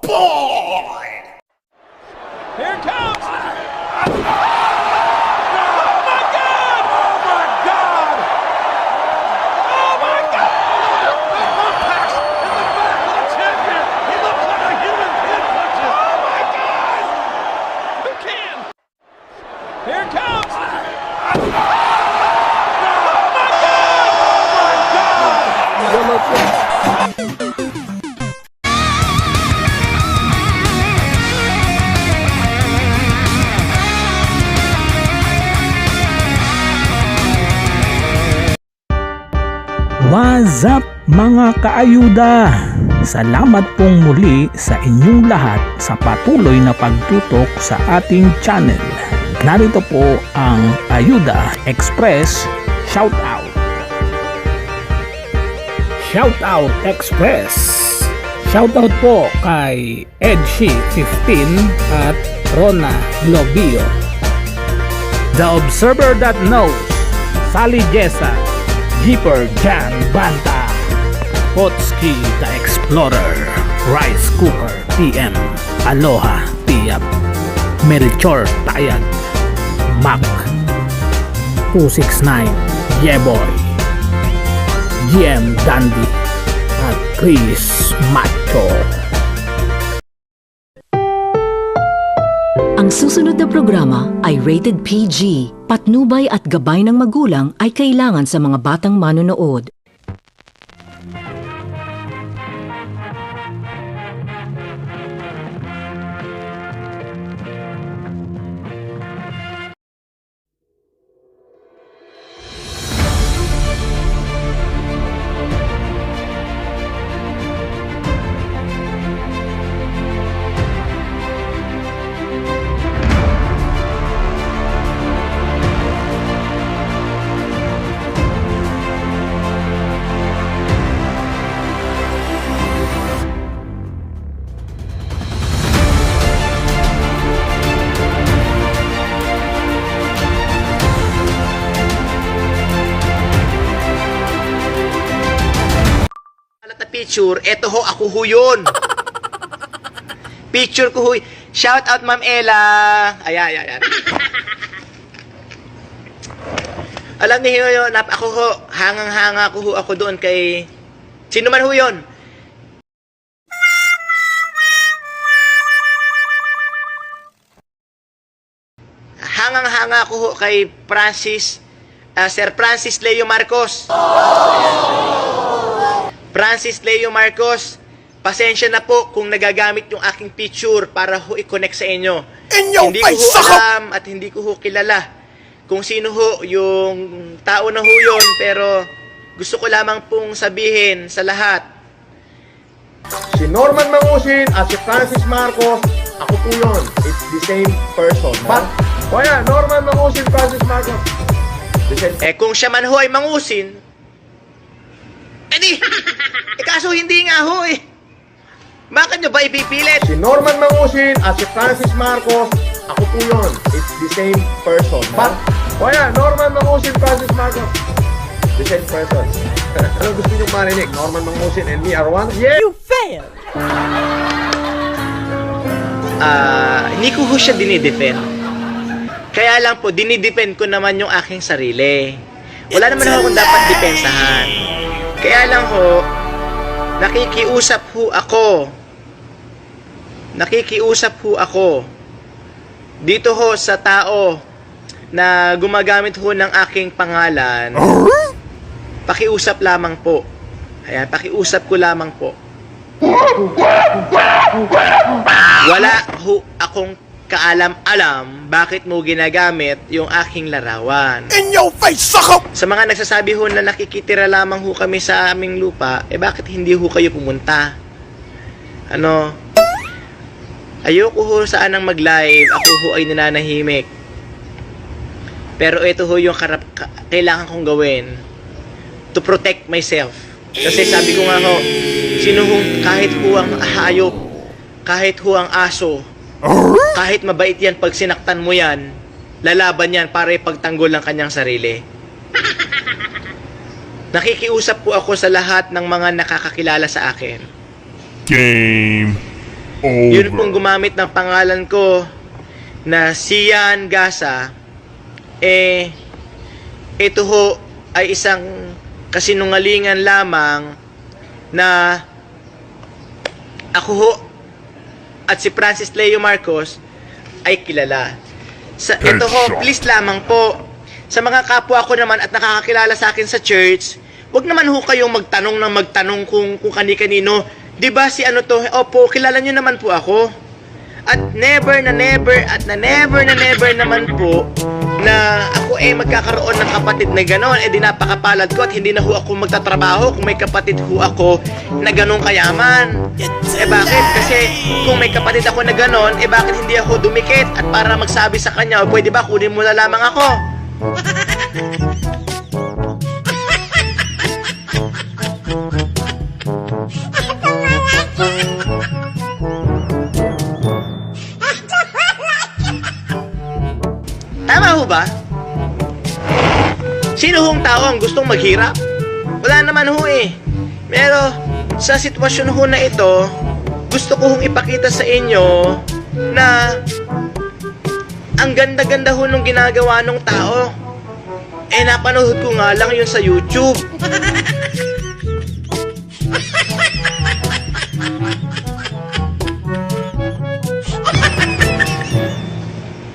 boy! Here it comes! Here it comes! What's up mga kaayuda? Salamat pong muli sa inyong lahat sa patuloy na pagtutok sa ating channel. Narito po ang Ayuda Express Shoutout. Shoutout Express. Shoutout po kay Edshi15 at Rona Globio. The Observer That Knows, Sally Jessa, Jeeper Jan Banta, Potski the Explorer, Rice Cooker TM, Aloha Tiap, Melchor Tayag, Mac 269, Yeboy, GM Dandy, at Chris Macho. Ang susunod na programa ay rated PG. Patnubay at gabay ng magulang ay kailangan sa mga batang manonood. Picture, eto ho, ako ho yun. Picture ko ho. Shout out Ma'am Ella. Ayan. Alam niyo yun, ako ho, hangang-hanga ko ho ako doon kay... Sino man ho yun? Hangang-hanga ko ho kay Sir Francis Leo Marcos. Francis Leo Marcos, pasensya na po kung nagagamit yung aking picture para ho i-connect sa inyo. Hindi ko ho alam at hindi ko ho kilala kung sino ho yung tao na ho yun, pero gusto ko lamang pong sabihin sa lahat. Si Norman Mangusin at si Francis Marcos, ako po yun. It's the same person. But, Norman Mangusin, Francis Marcos. Kung siya man ho ay mangusin, kaso hindi nga ho eh. Bakit nyo ba ipipilit? Si Norman Mangusin at si Francis Marcos, ako po yun. It's the same person. But, Norman Mangusin, Francis Marcos. The same person. Ano gusto nyo marinig? Norman Mangusin and me are one? Yeah! You failed! Hindi ko ho siya dinidefend. Kaya lang po, dinidepend ko naman yung aking sarili. Wala naman akong dapat depensahan. Kaya lang ho, nakikiusap ho ako dito ho sa tao na gumagamit ho ng aking pangalan. Pakiusap lamang po. Ayan, pakiusap ko lamang po. Wala ho akong kaalam-alam bakit mo ginagamit yung aking larawan. In your face, sucker! Sa mga nagsasabi ho na nakikitira lamang ho kami sa aming lupa, bakit hindi ho kayo pumunta? Ayoko ho saanang mag-live, ako ho ay nananahimik. Pero ito ho yung kailangan kong gawin to protect myself. Kasi sabi ko nga ho, sino ho, kahit ho ang hayop, kahit ho ang aso, kahit mabait yan, pag sinaktan mo yan, lalaban yan para ipagtanggol ang kanyang sarili. Nakikiusap po ako sa lahat ng mga nakakakilala sa akin. Game. Yun pong gumamit ng pangalan ko na Sian Gasa, ito ho ay isang kasinungalingan lamang na ako ho at si Francis Leo Marcos ay kilala. Ito ho, please lamang po, sa mga kapwa ko naman at nakakakilala sa akin sa church, wag naman ho kayong magtanong kung kani-kanino. Diba si ano to? Opo, kilala nyo naman po ako. At never naman po na ako magkakaroon ng kapatid na gano'n. Di napakapalad ko at hindi na ho ako magtatrabaho kung may kapatid ho ako na gano'ng kayaman. Bakit? Kasi kung may kapatid ako na gano'n, bakit hindi ako dumikit? At para magsabi sa kanya, pwede ba kunin mo na lamang ako? Tama ho ba? Sino hong tao ang gustong maghirap? Wala naman ho Pero sa sitwasyon ho na ito, gusto ko hong ipakita sa inyo na ang ganda-ganda ho nung ginagawa nung tao. Napanood ko nga lang yun sa YouTube.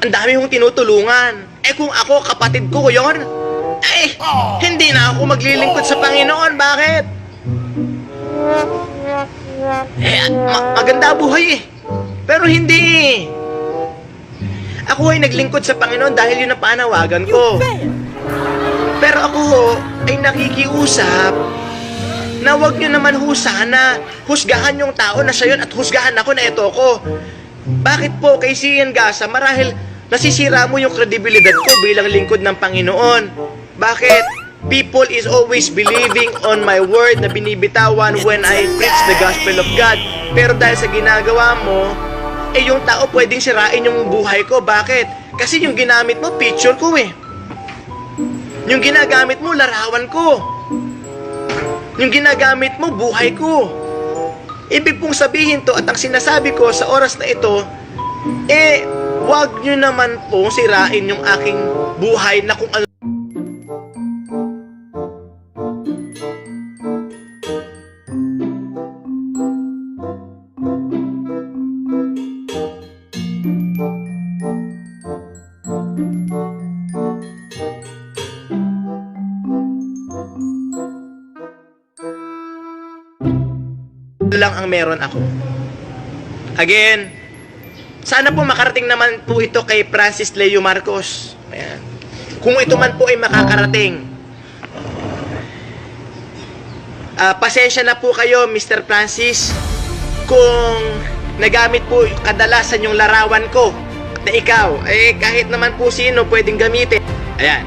Ang dami hong tinutulungan. Kung ako, kapatid ko yun, hindi na ako maglilingkod sa Panginoon. Bakit? Maganda buhay Pero hindi. Ako ay naglingkod sa Panginoon dahil yun ang panawagan ko. Pero ako ay nakikiusap na wag nyo naman sana husgahan yung tao na siya yun at husgahan ako na ito ko. Bakit po kay Sian Gasa marahil nasisira mo yung kredibilidad ko bilang lingkod ng Panginoon? Bakit? People is always believing on my word na binibitawan when I preach the gospel of God. Pero dahil sa ginagawa mo, yung tao pwedeng sirain yung buhay ko. Bakit? Kasi yung ginamit mo, picture ko Yung ginagamit mo, larawan ko. Yung ginagamit mo, buhay ko. Ibig pong sabihin to at ang sinasabi ko sa oras na ito, wag nyo naman pong sirain yung aking buhay na kung ano. Lang ang meron ako. Again, sana po makarating naman po ito kay Francis Leo Marcos. Ayan. Kung ito man po ay makakarating, pasensya na po kayo, Mr. Francis, kung nagamit po kadalasan yung larawan ko na ikaw, kahit naman po sino pwedeng gamitin. Ayan.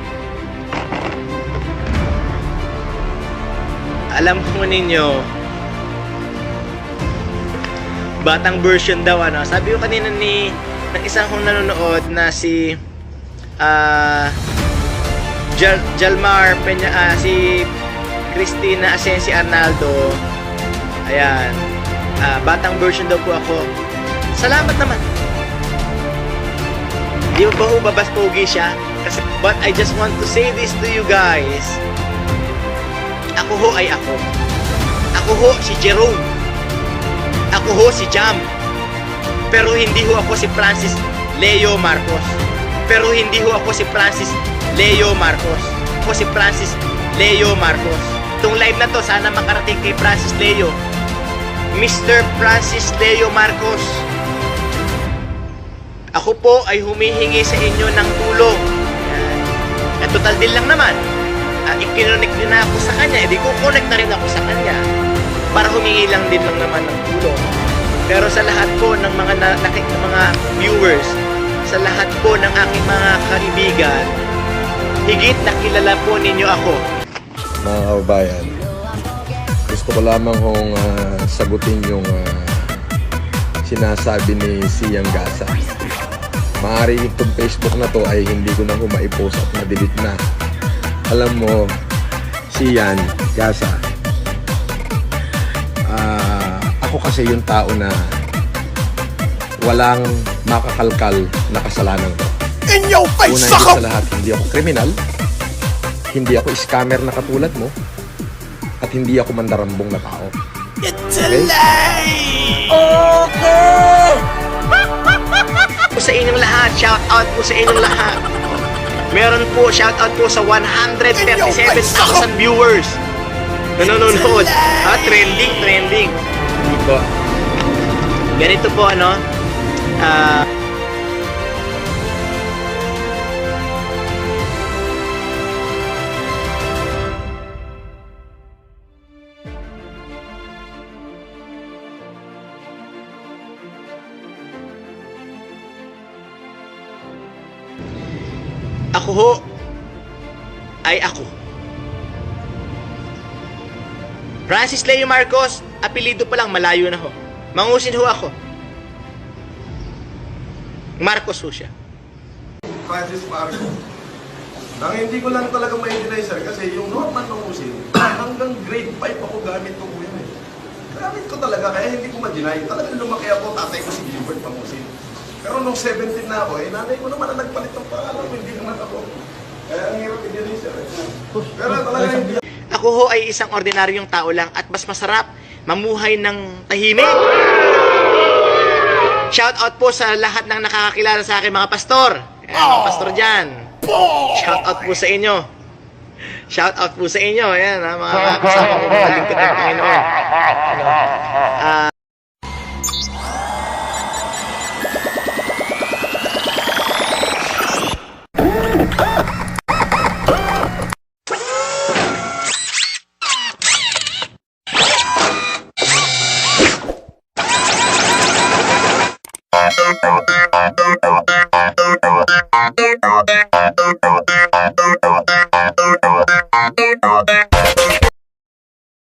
Alam ko ninyo, batang version daw Sabi ko kanina ng isang kong nanonood na si Jalmar Peña, si Cristina Asensi Arnaldo. Ayan. Batang version daw po ako. Salamat naman. Di ba ho babas pogi siya? Kasi, but I just want to say this to you guys. Ako ho ay ako. Ako ho si Jerome. Ako ho si Jam. Pero hindi ho ako si Francis Leo Marcos. Pero hindi ho ako si Francis Leo Marcos. Ako si Francis Leo Marcos. Itong live na to sana makarating kay Francis Leo. Mr. Francis Leo Marcos. Ako po ay humihingi sa inyo ng tulong. At total din lang naman. I-connect nyo na ako sa kanya. Hindi ko connect na rin ako sa kanya. Para humingi lang din lang naman ng tulong. Pero sa lahat po ng mga mga viewers, sa lahat po ng aking mga kaibigan, higit na kilala po ninyo ako. Mga kababayan, gusto ko lamang kong sagutin yung sinasabi ni Sian Gasa. Maaari itong Facebook na to ay hindi ko na maipost at ma-delete na. Alam mo, Sian Gasa, ako kasi yung tao na walang makakalkal na kasalanan ko. Una, hindi sa lahat, hindi ako kriminal, hindi ako scammer na katulad mo, at hindi ako mandarambong na tao. Okay? Po sa inyong lahat, shout out po sa inyong lahat. Meron po shout out po sa 137,000 viewers na nanonood. Trending. Po. Ganito po ako ho ay ako. Francis Leo Marcos, apelido pa lang malayo na ho. Mangusin ho ako. Marcos ho siya. Francis Marcos. Ang hindi ko lang talaga ma-deny, sir, kasi yung Norman Mangusin, hanggang grade 5 ako gamit ko po yun eh. Gamit ko talaga, kaya hindi ko ma-deny. Talagang lumaki ako, tatay ko si Gilbert Mangusin. Pero nung 17 na ako, nanay ko naman ang nagpalit ng pangalan ko, hindi naman ako. Kaya ang hirap i-deny, sir. Pero talaga hindi. Ako ho ay isang ordinaryong tao lang at mas masarap mamuhay ng tahimik. Shout out po sa lahat ng nakakakilala sa akin mga pastor. Mga pastor dyan. Shout out po sa inyo. Shout out po sa inyo. Ayan, mga kasama ko mga lingkod ng Panginoon.